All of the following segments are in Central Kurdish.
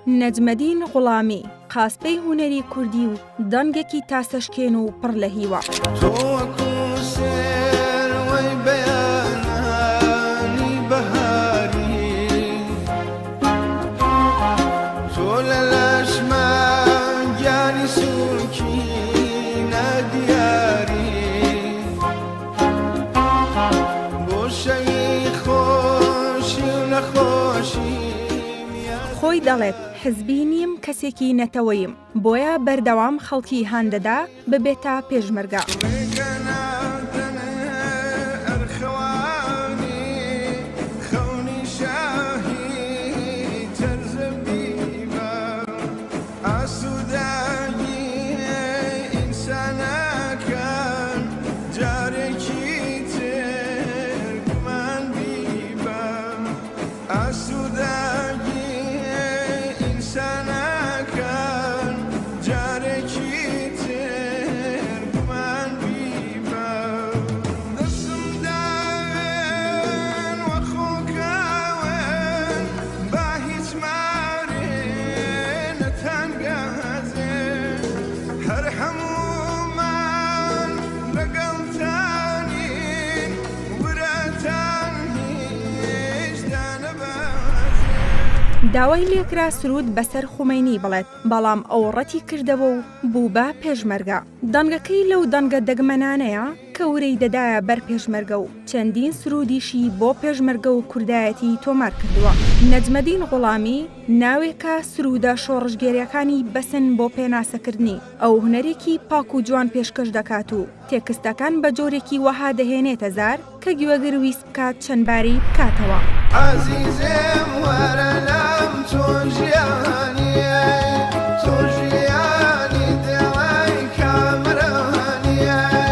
نەجمەدین غوڵامی، قاسپەی هونەری کوردی و دەنگێکی تاسەشکێن و پڕ لە هیوا. تۆ وەکو سروەی بەیانانی بەهاری تۆ لە لەشما گیانی سووکی نادیاری بۆ شەوی خۆشی و نەخۆشی خۆی دەڵێت، حزبی نیم کەسێکی نەتەوەییم، بۆیە بەردەوام خەڵکی هان دەدا ببێتە پێشمەرگە. ئاسوودەگی ئینسانەکان جارێکی تر گومان بیبە دەسم داوێن وە خۆکاوێن با هیچ مارێ نەتان گازێ هەر هەموومان لەگەڵتانین ورەتان هیچ داوای لێکرا سروود بەسەر خومەینی بڵێت، بەڵام ئەو ڕەتی کردەوە و بوو بە پێشمەرگە. دەنگەکەی لەو دەنگە دەگمەنانەیە کە ورەی دەدایە بەر پێشمەرگە و چەندین سروودیشی بۆ پێشمەرگە و کوردایەتی تۆمار کردووە. نەجمەدین غوڵامی ناوێکە سروودە شۆڕشگێریەکانی بەسن بۆ پێناسەکردنی، ئەو هونەرێکی پاک و جوان پێشکەش دەکات و تێکستەکان بە جۆرێکی وەها دەهێنێتە زار کە گوێگر ویست بکات چەند بارەی بکاتەوە. ئازیزم وەرە لام تۆ ژیانی ئەی تۆ ژیانی دڵی کامەرانی ئەی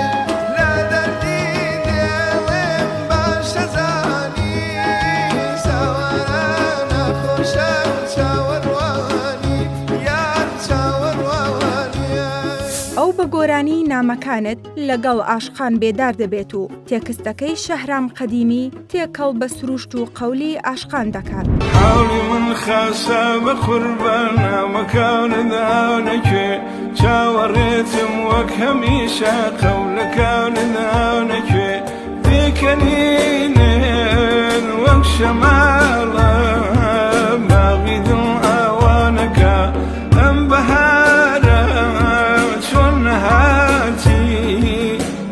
لە دەردی دڵم باش دەزانی ساوارە ناخۆشە چاوەڕوانی یار چاوەڕوانی ئەی. ئەو بە گۆرانی نامەکانت لەگەڵ عاشقان بێدار دەبێت و تێکستەکەی شەهرام قەدیمی تێکەڵ بە سروشت و قەولی عاشقان دەکات. حاڵی من خاسە بە قوربان نامەکانت ئانەکێ چاوەڕێتم وەک هەمیشە قەولەکانت ئانەکێ پێکەنینت وەک شەماڵە باغی دڵ ئاوانەکە ئەم بەهارە چۆن نەهاتی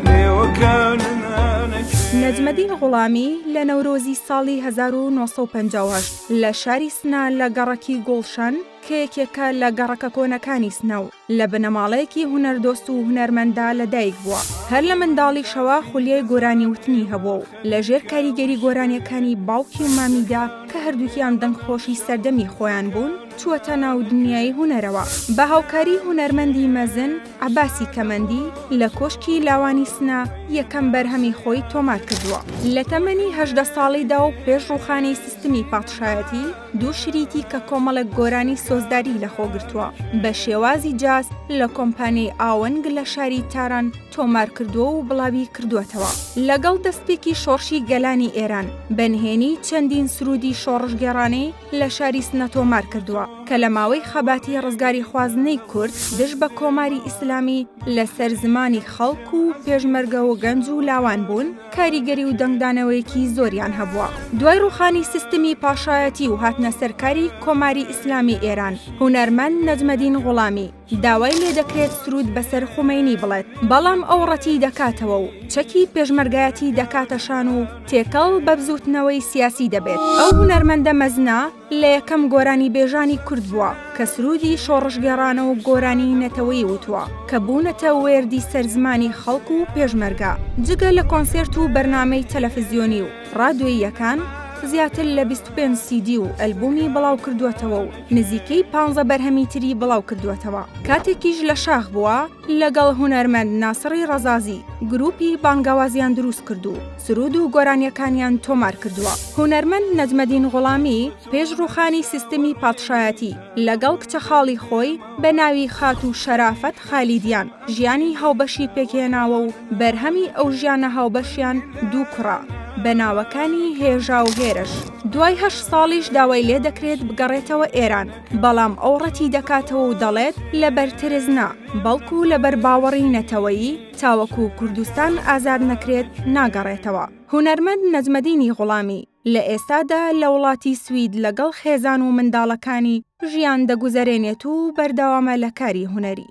لێوەکانت نانەکێ. نەجمەدین غوڵامی لە نەورۆزی ساڵی 1958 لە شاری سنە لە گەڕەکی گوڵشەن کە یەکێکە لە گەڕەکە کۆنەکانی سنە و لە بنەماڵەیەکی هونەردۆست و هونەرمەنددا لە دایک بووە. هەر لە منداڵیشەوە خولیای گۆرانیوتنی هەبووە و لە ژێر کاریگەری گۆرانییەکانی باوکی و مامیدا کە هەردووکیان دەنگخۆشی سەردەمی خۆیان بوون، چووەتە ناو دنیای هونەرەوە. بە هاوکاری هونەرمەندی مەزن عەباسی کەمەندی لە کۆشکی لاوانی سنە یەکەم بەرهەمی خۆی تۆمار کردووە. لە تەمەنی 18 ساڵیدا و پێش ڕووخانی سیستمی پادشایەتی، دوو شریتی کە کۆمەڵێک گۆرانی سۆزداری لەخۆگرتووە بە شێوازی جاز لە کۆمپانیای ئاونگ لە شاری تاران تۆمار کردووە و بڵاوی کردووەتەوە. لەگەڵ دەستپێکی شۆڕشی گەلانی ئێران بە نهێنی چەندین سروودی شۆڕشگێڕانەی لە شاری سنە تۆمار کردووە کە لە ماوەی خەباتی ڕزگاریخوازنەی کورد دژ بە کۆماری ئیسلامی لە سەر زمانی خەڵک و پێشمەرگە و گەنج و لاوان بوون، کاریگەری و دەنگدانەوەیەکی زۆریان هەبووە. دوای ڕووخانی سیستمی پاشایەتی و هاتنە سەرکاری کۆماری ئیسلامی ئێران، هونەرمەند نەجمەدین غوڵامی داوای لێ دەکرێت سروود بەسەر خومەینی بڵێت، بەڵام ئەو ڕەتی دەکاتەوە و چەکی پێشمەرگایەتی دەکاتە شان و تێکەڵ بە بزووتنەوەی سیاسی دەبێت. ئەو هونەرمەندە مەزنە لە یەکەم گۆرانیبێژانی کورد بووە کە سروودی شۆڕشگێڕانە و گۆرانیی نەتەوەیی وتووە کە بوونەتە وێردی سەر زمانی خەڵک و پێشمەرگە. جگە لە کۆنسێرت و بەرنامەی تەلەفزیۆنی و ڕادیۆییەکان، زیاتر لە 25 سیدی و ئەلبوومی بڵاوکردووەتەوە و نزیکەی پانزە بەرهەمی تری بڵاوکردووەتەوە. کاتێکیش لە شاخ بووە، لەگەڵ هونەرمەند ناسڕی ڕەزازی گرووپی بانگەوازیان دروست کرد و سروود و گۆرانییەکانیان تۆمار کردووە. هونەرمەند نەجمەدین غوڵامی پێش ڕووخانی سیستمی پادشایەتی لەگەڵ کچە خاڵی خۆی بە ناوی خاتوو شەرافەت خالیدیان ژیانی هاوبەشی پێکهێناوە و بەرهەمی ئەو ژیانە هاوبەشیان دوو کوڕە بە ناوەکانی هێژا و هێرش. دوای هەشت ساڵیش داوای لێ دەکرێت بگەڕێتەوە ئێران، بەڵام ئەو ڕەتی دەکاتەوە و دەڵێت لەبەر ترس نا، بەڵکو لەبەر باوەڕی نەتەوەیی تاوەکو کوردستان ئازاد نەکرێت ناگەڕێتەوە. هونەرمەند نەجمەدینی غوڵامی لە ئێستادا لە وڵاتی سوید لەگەڵ خێزان و منداڵەکانی ژیان دەگوزەرێنێت و بەردەوامە لە کاری هونەری.